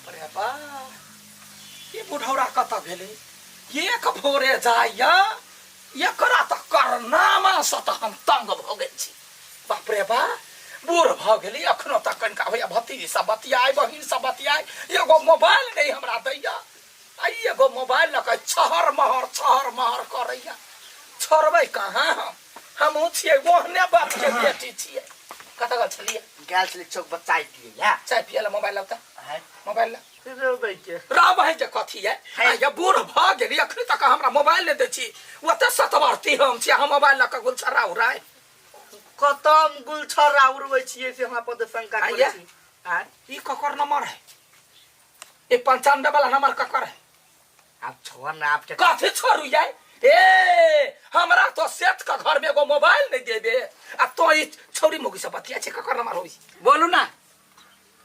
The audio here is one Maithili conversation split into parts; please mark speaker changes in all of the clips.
Speaker 1: बाप रे बा, ई बुढ़ौरा कतऽ गेलै? एक भोरे जाइया, एकरा तऽ करनामा से तऽ हम तंग भऽ गेल छी। बाप रे बा, बूढ़ भऽ गेली, अखनो तक कनिका होइया भतीजी सब बतियाय, बहिन सब बतियाय, एगो मोबाइल नहि हमरा दैया। आ ई एगो मोबाइल लऽ कऽ छहर महर छहर महर करैया। छोड़बै कहाँ हम? हमहूँ छियै ओहने बाप के बेटी छियै। कतऽ गेल छलियै?
Speaker 2: गेल छलियै चौक पर चाय पियै लए।
Speaker 1: चाय पियै लए मोबाइल लाउ तऽ, मोबाइल ला।
Speaker 2: रहबै के?
Speaker 1: रहबै के कथी है?
Speaker 2: है।
Speaker 1: ये बूढ़ भऽ गेली, अखनी तक हमरा मोबाइल नहि दै छी। ओते सतवर्ती हम छी, हम मोबाइल लऽ कऽ गुलछर्रा उड़ाय।
Speaker 2: कतऽ हम गुलछर्रा उड़बै छियै से हमरा पर तऽ शंका करै
Speaker 1: आइये।
Speaker 2: छी? आँय?
Speaker 1: ई ककर नंबर है? ई 95 वाला नंबर ककर है?
Speaker 2: आब छोड़ ना आपके।
Speaker 1: कथी छोड़ू यार? ए, हमरा तो सेठ के घर में एगो मोबाइल नहीं देबे आ तो ई छौरी मोगी से बतिया छै। ककर नंबर होई, बोलू ना।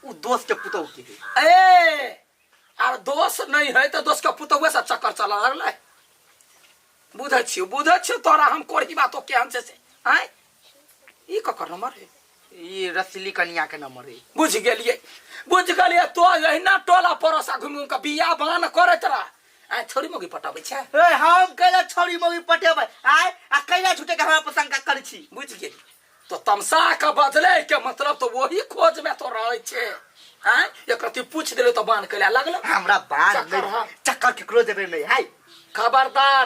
Speaker 2: उ दोस्त के पुतहु के है।
Speaker 1: ए, आर दोस्त नहीं है तो दोस्त के पुतहुए से चक्कर चला लगलै। बुझै छियौ, बुझै छियौ तोरा हम कोरही बातो केहन छै से। आँय, ई ककर नंबर है?
Speaker 2: ई रसली कनिया के नंबर है।
Speaker 1: बुझ गेलियै, बुझ गेलियै। तो एहिना टोला पड़ोसा घुमि घुमि कऽ बिया बान करैत रह। आँय, छौरी मौगी पटाबै छै?
Speaker 2: ए, हम कैला छौरी मौगी पटेबै? आय, आ कैला झूठे के हमरा पर शंका करै छी?
Speaker 1: बुझ गेली। तो तमसा के बदले के मतलब तो वही खोज में तो रहै छै। आँय, एक रत्ती पूछ देले तो बान कैला लगल।
Speaker 2: हमरा बान
Speaker 1: चक्कर
Speaker 2: नहीं,
Speaker 1: हाँ।
Speaker 2: चक्कर केकरो देबै नहीं है।
Speaker 1: खबरदार,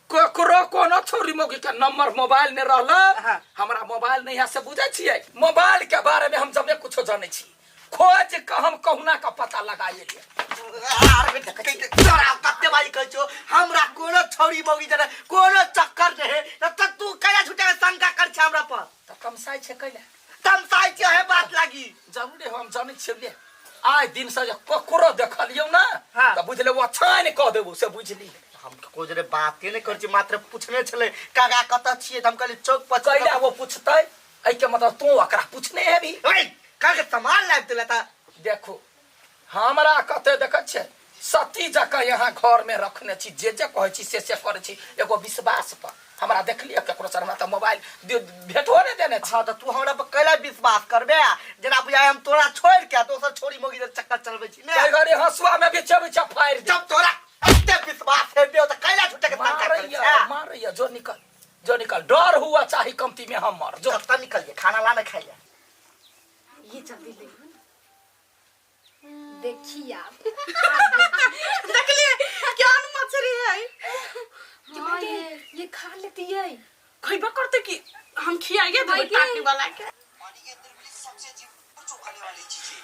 Speaker 1: ककरो कोनो छौरी मौगी के नंबर मोबाइल नहीं रहल।
Speaker 2: हाँ।
Speaker 1: हमरा मोबाइल नहीं है से बुझै छियै? मोबाइल के बारे में हम जबे कुछो जानै छी, खोज के हम कहुना के पता लगाइए लियै।
Speaker 2: आर बेटा, तोरा कते बारी कहै छौ, हमरा कोनो छौरी मौगी जरे कोनो चक्कर नहीं है, तब तक तू कैला झूठे के शंका कर छै हमरा पर?
Speaker 1: तऽ तमसाइ छै कैला?
Speaker 2: तमसाइ छै है बात लागी।
Speaker 1: जरूरे हम जानै छियै ले। आइ दिन से जे ककरो देखलियौ ना,
Speaker 2: हाँ।
Speaker 1: तऽ बुझले ओ छानि कऽ देबौ से बुझली।
Speaker 2: हम ककरो जरे बाते नहीं करै छी, मात्र पूछने छलै काका कतऽ छियै, तऽ हम कहलियै चौक पर छियै।
Speaker 1: कैला वो पूछतै? एहिके मतलब तू ओकरा पूछने हेबी।
Speaker 2: ओए, काके सामान लाबि देले तऽ।
Speaker 1: देखू, हमरा कते देखै छियै, सती जकाँ यहाँ घर में रखने छी, जे जे कहै छी से से करै छी एगो विश्वास पर। हमरा देखलियै ककरो से? हमरा तऽ मोबाइल भेटो नहि देने छी।
Speaker 2: हाँ, तऽ तू हमरा पर कैला विश्वास करबे? जेना बुझाय हम तोरा छोड़ के दोसर छोरी मौगी के चक्कर चलबै छी ने।
Speaker 1: ताहि घड़ी हंसुआ में बीचे बीचे फाड़ि दे।
Speaker 2: जब तोरा एते विश्वास हेबे तऽ कैला झूठे के तंग करै
Speaker 1: मारैया
Speaker 2: छै?
Speaker 1: मारैया। जो निकल, जो निकल, डर हुआ चाही कमती में हमर। जो
Speaker 2: कतऽ निकलिए? खाना ला ने खाइए।
Speaker 3: ये जल्दी ले देखी आप।
Speaker 4: देखलिए क्या मछली है?
Speaker 3: हाँ, ये खा लेती है।
Speaker 4: खइबा करते कि हम खियाइए देबै टाटी वाला के।
Speaker 5: पानी के अंदर मिली सबसे अजीब और चौंकाने वाली चीजें।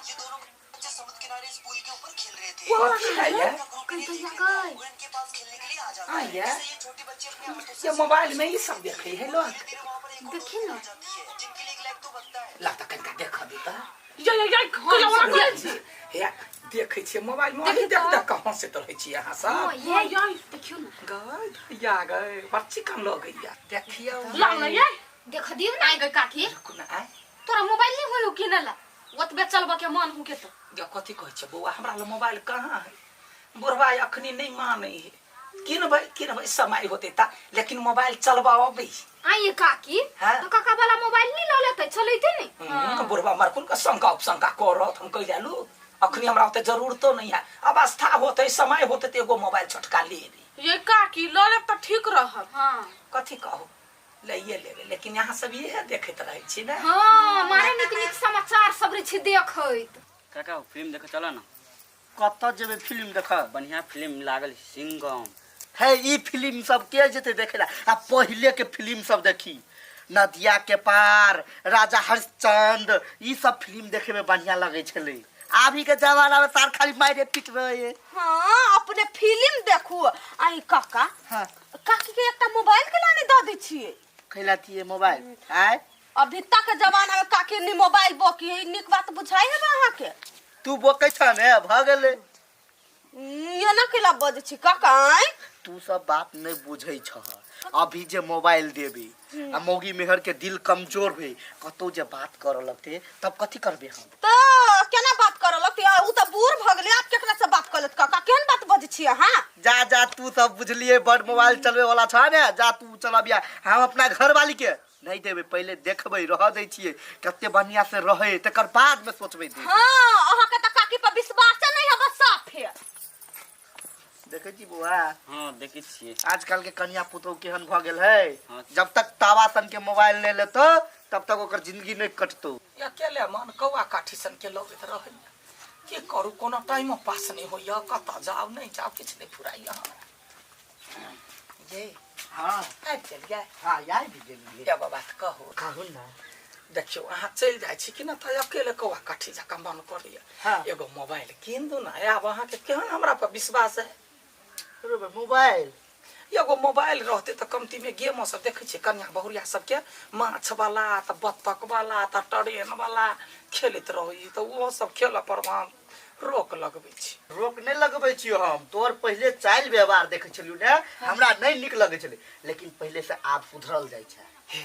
Speaker 5: ये दोनों बच्चे समुद्र किनारे इस पुल के ऊपर खेल रहे थे।
Speaker 1: कथी है ये?
Speaker 5: इनका ग्रुप इन्हें
Speaker 3: कहीं
Speaker 5: देख
Speaker 3: तो
Speaker 5: लेता है
Speaker 3: गए।
Speaker 5: और इनके पास खेलने के लिए आ जाता
Speaker 1: हाँ
Speaker 5: है।
Speaker 1: ये?
Speaker 5: जिससे ये छोटे बच्चे अपने हाथों से
Speaker 1: ये मोबाइल में ही सब देखे है लोग।
Speaker 5: धीरे धीरे वहाँ पर एक और
Speaker 3: देखी ना।
Speaker 5: आ जाती है, जिनके लिए एक लाइक तो बनता है।
Speaker 1: ला तऽ कनिका देख दी तऽ।
Speaker 4: ये ये ये कहिया वाला करै छी?
Speaker 1: हे, देखै छियै मोबाइल में, अहीं देख देख कऽ हँसैत रहै छी अहाँ सब।
Speaker 3: हाँ, ये देखियो ना।
Speaker 1: गए भैया गए, बच्ची कम लगैया। देखियौ।
Speaker 4: लाउ ने ये।
Speaker 3: देख दियो ना। आइ गई काकी।
Speaker 1: रुकू ना, आइ।
Speaker 3: तोरा मोबाइल नहीं होयो किनला? ओतबे चलबऽ के मन हुके तऽ।
Speaker 1: गे, कथी कहै छै बौआ, हमरा लग मोबाइल कहाँ है? बुढ़बा अखनी नहीं मानै है। किनबै, किनबै, समय होतै ता, लेकिन मोबाइल चलबा अबै।
Speaker 3: आइए काकी,
Speaker 1: हाँ?
Speaker 3: तो काका वाला मोबाइल नहीं लऽ लेतै, चलैते नहीं।
Speaker 1: बुढ़बा मरकुन के शंका उपशंका करत, हम कहि जालू अखनी हमरा ओते जरूरतो नहीं है। अवस्था होतै, समय होतै तऽ एगो मोबाइल छोटका ले लेबै।
Speaker 4: ये काकी लऽ लेब तऽ ठीक रहत।
Speaker 3: हाँ।
Speaker 1: कथी कहू, लइए लेबै, लेकिन यहाँ सब इहे देखैत रहै छी ने।
Speaker 3: हाँ, मारे नीक नीक समाचार सब रहै छै देखैत।
Speaker 6: काका, फिल्म देखे चल ना।
Speaker 2: कतऽ जेबै फिल्म देखऽ?
Speaker 6: बढ़िया फिल्म लागल सिंघम।
Speaker 2: है, ई फिल्म सब के जेतै देखे ला? आ पहिले के फिल्म सब देखी, नदिया के पार, राजा हरिश्चंद्र, ई सब फिल्म देखे में बढ़िया लगै छलै। अभी के जमाना में सार खाली मारे पीट रहे है।
Speaker 4: हाँ, अपने फिल्म देखू। आई काका,
Speaker 2: हाँ।
Speaker 4: काकी के एकटा मोबाइल के लाने दऽ दै छियै।
Speaker 2: कैला दिए मोबाइल? आय,
Speaker 4: अभी तक जमाना में काकी नी मोबाइल बोकी है, नीक बात बुझाइ है अहाँ के?
Speaker 2: तू बोकै छ ने, भऽ गेलै।
Speaker 4: ये ना केला बजै छी काका? आँय,
Speaker 2: तू सब बात नहीं बुझै छह। अभी जे मोबाइल देबी आ मौगी मेहर के दिल कमजोर होई, कतौ जे बात करऽ लगते तब कथी करबे हम?
Speaker 4: तऽ केना बात करऽ लगतै? आ उ तऽ बूढ़ भऽ गेलै, आब केकरा से बात कऽ लेत? काका, केहन बात बजै छी अहाँ?
Speaker 2: जा जा, तू सब बुझलिए बड़ मोबाइल चलबे वाला छ ने, जा तू चलबिया। हम अपना घर वाली के नहीं देबे, पहले देखबै, रह दै छियै कते बढ़िया से रहे, तकर बाद में सोचबै देबै।
Speaker 4: हाँ, अहाँ के तऽ काकी पर विश्वास
Speaker 2: छी बौआ?
Speaker 6: हाँ देखै छियै।
Speaker 2: आजकल के कनिया पुतोह केहन भऽ गेल है।
Speaker 6: हाँ।
Speaker 2: जब तक तावा सन के मोबाइल नहीं लेतो तब तक ओकर जिंदगी नहीं कटतो।
Speaker 1: अकेले मन कौआ काठी सन के लगैत रहैया। की करू, कोनो टाइमो पास नहि होइया, कतऽ जाउ नहि जाउ किछु नहि फुराइया हमरा। ये
Speaker 2: हाँ
Speaker 1: आबि गेलियै?
Speaker 2: हाँ आबि गेलियै।
Speaker 1: एगो बात कहू?
Speaker 2: कहू ना।
Speaker 1: देखियौ अहाँ चलि जाइ छी कि ना तऽ अकेले कौआ काठी जकाँ मन करैया।
Speaker 2: हाँ।
Speaker 1: एगो मोबाइल कीन दू ना। आब अहाँके केहन हमरा पर विश्वास है?
Speaker 2: रे बा, मोबाइल
Speaker 1: एगो मोबाइल रहते तऽ कमती में गेमो सब देखै छियै, कन्या बहुरिया सबके माछ वाला तऽ बत्तख वाला तऽ ट्रेन वाला खेलैत रहै, तऽ ओहो सब खेलऽ पर हम रोक लगबै छी।
Speaker 2: रोक नहीं लगबै छियो हम। तोर पहिले चालि व्यवहार देखै छलियौ ने, हमरा नहीं नीक लगै छलै, लेकिन पहिले से आब सुधरल जाइ छै।
Speaker 1: हे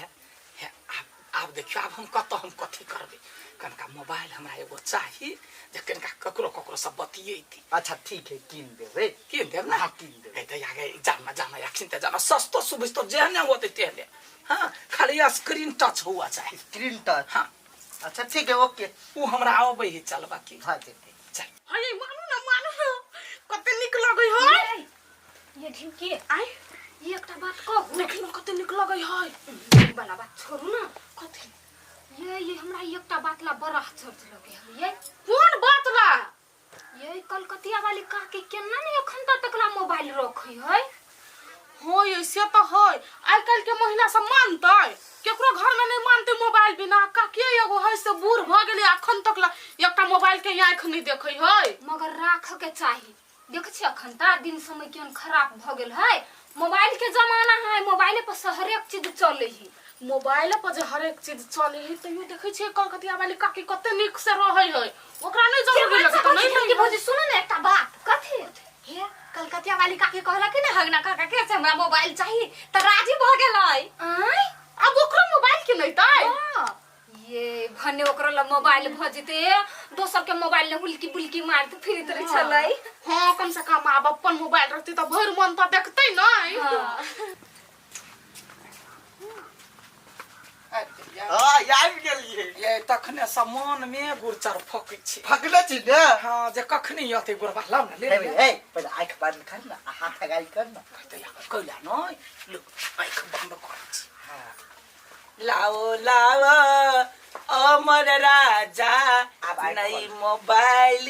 Speaker 1: हे आब आब देखियौ, आब हम कतऽ हम कथी करबै। कनिका मोबाइल हमरा एगो चाही जे कनिका ककरो ककरो सब बतियैती।
Speaker 2: अच्छा ठीक है, कीन देबै।
Speaker 1: कीन देब ना?
Speaker 2: हाँ, कीन देबै।
Speaker 1: ए दैया गे, जाना जाना अखन तऽ जाना, सस्तो सुबिस्तो जेहने होतै तेहने। हाँ, खाली स्क्रीन टच हुआ चाही।
Speaker 2: Screen touch?
Speaker 1: हाँ।
Speaker 2: अच्छा ठीक है, ओके।
Speaker 1: उ हमरा अबै है चलबा की।
Speaker 2: भऽ जेतै।
Speaker 1: चल।
Speaker 7: हाँ ये मानू ना, मानू ना कते नीक लगै है।
Speaker 3: ये ढिमकी
Speaker 7: आइ
Speaker 3: ये एकटा बात कहू?
Speaker 7: देखी ना कते नीक लगै है।
Speaker 3: वाला बात छोड़ू ना।
Speaker 7: कथी?
Speaker 3: ये हमरा एकटा बात ला बड़ा आश्चर्य लगे है। ये
Speaker 7: कोन बात ला?
Speaker 3: ये कलकतिया वाली काकी केना ने एखन तक ला मोबाइल रखै है?
Speaker 7: हो ऐसे तो है, आइ काल्हि के महिला सब मानतै? केकरो घर में नहीं मानते मोबाइल बिना। काकी एगो है से बूढ़ भऽ गेलै, अखन तक ला एकटा मोबाइल के आँखि नहीं देखै है।
Speaker 3: मगर राख के चाही। देख छी अखन ता दिन समय केहन खराब भऽ गेल है, मोबाइल के जमाना है, मोबाइले पर से हरेक चीज चलै है।
Speaker 7: मोबाइल पर जे हरेक चीज चले है तैयो देखै छियै कलकतिया वाली काकी कते नीक से रहै है, ओकरा नहीं जरूरी लगे तऽ नहीं
Speaker 3: भौजी, भौजी सुनो ना एकटा बात। कथी? हे कलकतिया वाली काकी कहलक कि ना हगना काका के से हमरा मोबाइल चाही तऽ राजी भऽ गेलै। आँय
Speaker 7: अब ओकरो मोबाइल के लेतै?
Speaker 3: हाँ। ये भने ओकरो ला मोबाइल भऽ जेतै, दोसर के मोबाइल ने हुलकी बुलकी मारते फिरत रहै छलै।
Speaker 7: हाँ कम से कम आब अपन मोबाइल रहतै तऽ भरि मन तऽ देखतै नहीं।
Speaker 3: हाँ।
Speaker 1: आबि गेलियै?
Speaker 2: हाँ आबि गेलियै।
Speaker 1: ये तखने से मन में गुड़चर फकै छी।
Speaker 2: फकले छी ने?
Speaker 1: हाँ, जे कखनी अतै बुढ़बा लाउ ना ले
Speaker 2: हे
Speaker 1: ले।
Speaker 2: हे पहिले आँखि बंद कर ना, हाथ अगाड़ी कर ना।
Speaker 1: कहतै कैला नहीं, लो आँखि बंद करै छी।
Speaker 2: हाँ।
Speaker 1: लाओ लाओ अमर राजा
Speaker 2: आब आँखि
Speaker 1: नई
Speaker 2: बंद।
Speaker 1: मोबाइल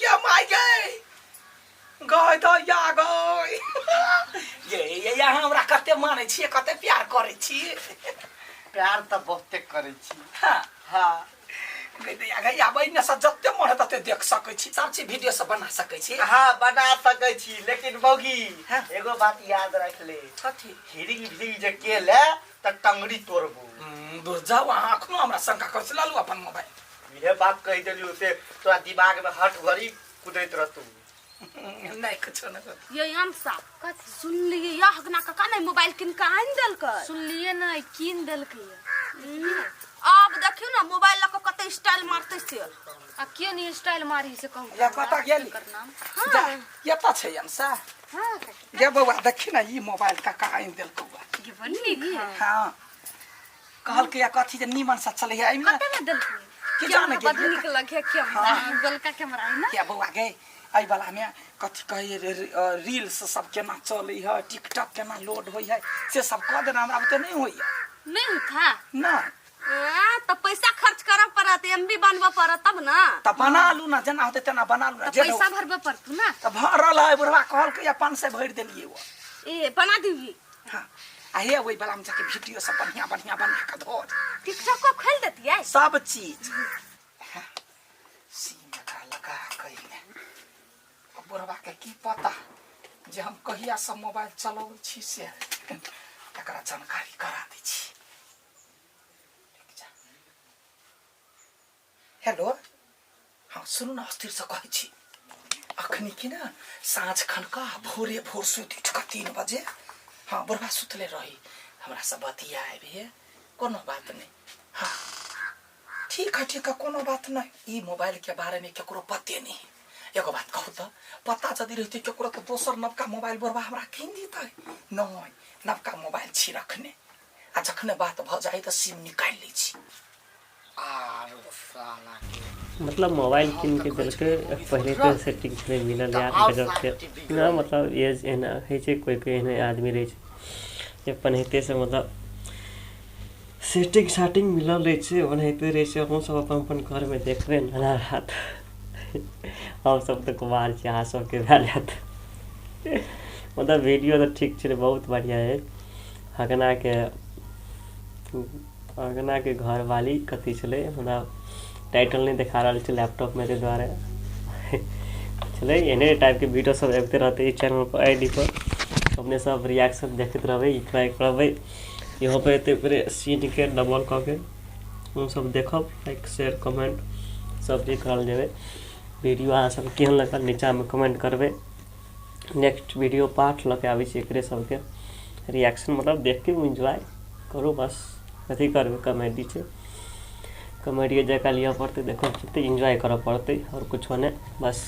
Speaker 1: गे my गे गय दैया गय। ये ये अहाँ हमरा कते मानै छियै, कते प्यार करै छी।
Speaker 2: प्यार तऽ बहुते करै छी।
Speaker 1: हाँ।
Speaker 2: हाँ।
Speaker 1: गय दैया गय, आब एहिने से जते मन हेतै तते देख सकै छी, सब चीज वीडियो सब बना सकै छी।
Speaker 2: हाँ बना सकै छी, लेकिन मौगी
Speaker 1: हाँ।
Speaker 2: एगो बात याद रख ले।
Speaker 1: कथी?
Speaker 2: हिरिंग भिरिंग जे केले तऽ टंगड़ी तोड़बू।
Speaker 1: दूर जाउ, अहाँ अखनो हमरा शंका करै छी। लालू अपन मोबाइल।
Speaker 2: इहे बात कहि देलियौ से तोरा दिमाग में हट घड़ी कुदैत रहतौ।
Speaker 1: नहीं कुछो नहीं।
Speaker 4: ये अंशा सुनलिए या हगना काका नहीं मोबाइल किन के आनि देलकै?
Speaker 3: सुनलिए ना कीन देलकै।
Speaker 4: अब देखियौ ना मोबाइल लऽ कऽ कते स्टाइल मारतै से।
Speaker 3: आ के नहीं स्टाइल मारी से कहू?
Speaker 1: या कतऽ गेली?
Speaker 3: एकर नाम।
Speaker 1: जा, एतऽ छै अंशा।
Speaker 3: हाँ काकी।
Speaker 1: गे बौआ देखी ना ई मोबाइल काका आनि देलकौ।
Speaker 3: ये बड़ नीक है।
Speaker 1: हाँ कहलकै या कथी जे नीमन से चलै है एहिमे।
Speaker 3: कते में देलकै?
Speaker 1: की जाने
Speaker 3: बड़
Speaker 1: गेलियै।
Speaker 3: नीक लगे कैमरा, गोलका कैमरा है ना।
Speaker 1: क्या बौआ गे एहि वाला में कथी कहै रील्स सब केना चलै है, टिकटॉक केना लोड होइ है से सब कह देना, हमरा बुते नहीं होइया।
Speaker 3: नहीं होता?
Speaker 1: नहीं।
Speaker 4: ए, तऽ पैसा खर्च करऽ पड़त, एमबी बनबऽ पड़त तब ना।
Speaker 1: तऽ बना लू ना, जेना होतै तेना बना लू ना।
Speaker 3: तऽ पैसा भरबे पड़तौ ना।
Speaker 1: तऽ भरल है बुढ़वा कहलकै या 500 भरि देलियै ओ।
Speaker 4: ए बना दीही।
Speaker 1: हाँ आ हे ओहि वाला में जाके वीडियो सब बढ़िया बढ़िया बना के धो।
Speaker 4: टिकटॉक को खोल देतियै?
Speaker 1: सब चीज। हाँ, सिम एकरा लगा के बुढ़वा के की पता जे हम कहिया से मोबाइल चलबै छी, से एकरा जानकारी करा दै छी। हेलो हाँ सुनू ना, अस्थिर से कहै छी अखनी की ना साँझ खन का भोरे भोर सुति उठ कऽ 3 बजे। हाँ बुढ़वा सुतले रही, हमरा से बतिया आबि, कोनो बात नहीं। हाँ ठीक है ठीक है, कोनो बात नहीं। ई मोबाइल के बारे में केकरो पते नहीं। एगो बात कहू तऽ पता यदि रहतै केकरो तऽ दोसर नवका मोबाइल बुढ़वा हमरा कीन दितै। नहीं नवका मोबाइल छी रखने, आ जखने बात भऽ जाइ तऽ सिम निकालि लै छी।
Speaker 2: आर साला के
Speaker 8: मतलब मोबाइल
Speaker 2: हम
Speaker 8: कीन
Speaker 2: तऽ
Speaker 8: के
Speaker 2: कहै
Speaker 8: देलकै।
Speaker 2: छलियै मौगी
Speaker 8: पहिले
Speaker 2: सुधरल
Speaker 8: तऽ सेटिंग छलै मिलल
Speaker 2: तऽ
Speaker 8: यार
Speaker 2: आओर
Speaker 8: गजब के।
Speaker 2: साफ टीवी
Speaker 8: ना मतलब एज एना होइ छै, कोइ कोइ एहने आदमी रहै छै जे पनहिते से मतलब सेटिंग साटिंग मिलल रहै छै, ओनाहिते रहै छै। हमहूँ सब अपन अपन घरमे देखबै नया हाथ। हमसब तऽ कुमार छी, अहाँ सबके भेल हैत। मतलब वीडियो तऽ ठीक छलै, बहुत बढ़िआँ हइ। हगनाके अंगनाके घरवाली कथी छलै, हमरा टाइटल नहि देखा रहल छै लैपटॉपमे, ताहि दुआरे छलै। एहने टाइपके वीडियो सब अबिते रहतै ई चैनल पर, I D पर। अपने सब रिएक्शन देखैत रहबै, ट्राई करबै इहो पर एते पूरे सीनके डबल कऽ के हम सब देखब। लाइक शेयर कमेंट सब चीज करल जेबै। वीडियो अहाँ सब केहन लगल नीचाँमे कमेंट करबै। नेक्स्ट वीडियो पार्ट लऽ के आबै छी एकरे सबके रिएक्शन, मतलब देख के एन्जॉय करू बस। कथी करबै, कॉमेडी छै, कॉमेडीए जकाँ लिअ पड़तै, देखऽ पड़तै, एन्जॉय करऽ पड़तै, आओर कुछो नहि बस।